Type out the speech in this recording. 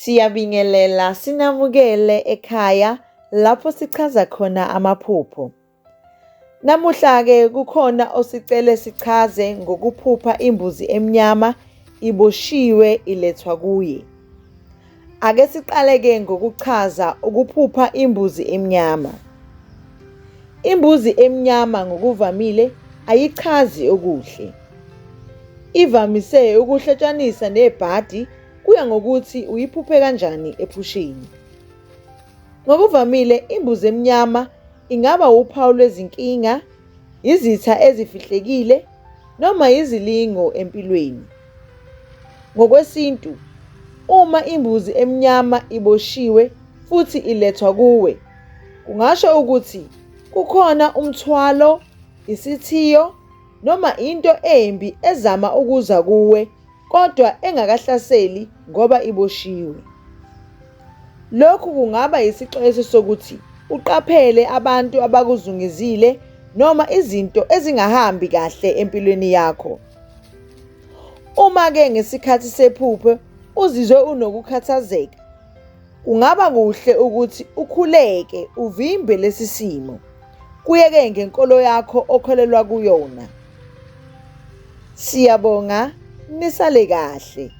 Siyabingelela sinamukele ekhaya lapho sichaza khona amaphupho. Namuhla-ke kukhona osicele sichaze ngokuphupha imbuzi emnyama iboshiwe ilethwa kuye. Ake siqale-ke ngokuchaza ukuphupha imbuzi emnyama. Imbuzi emnyama ngokuvamile ayichazi okuhle. Ivamise ukuhlotshanisa nebhadi kuya ngokuthi uyiphuphe kanjani ephusheni. Ngokuvamile imbuzi emnyama ingaba wuphawu lwezinkinga, izitha ezifihlekile noma izilingo empilweni. Ngokwesintu, uma imbuzi emnyama iboshiwe futhi ilethwa kuwe, kungasho ukuthi kukhona umthwalo, isithiyo noma into embi ezama ukuza kuwe kodwa engakahlaseli ngoba iboshiwe. Lokhu kungaba yisixwayiso sokuthi uqaphele abantu abakuzungezile noma izinto ezingahambi kahle empilweni yakho. Uma-ke ngesikhathi sephupho uzizwe unokukhathazeka, kungaba kuhle ukuthi ukhuleke uvimbe lesi simo. Kuye-ke ngenkolo yakho okholelwa kuyona. Siyabonga, nisale kahle.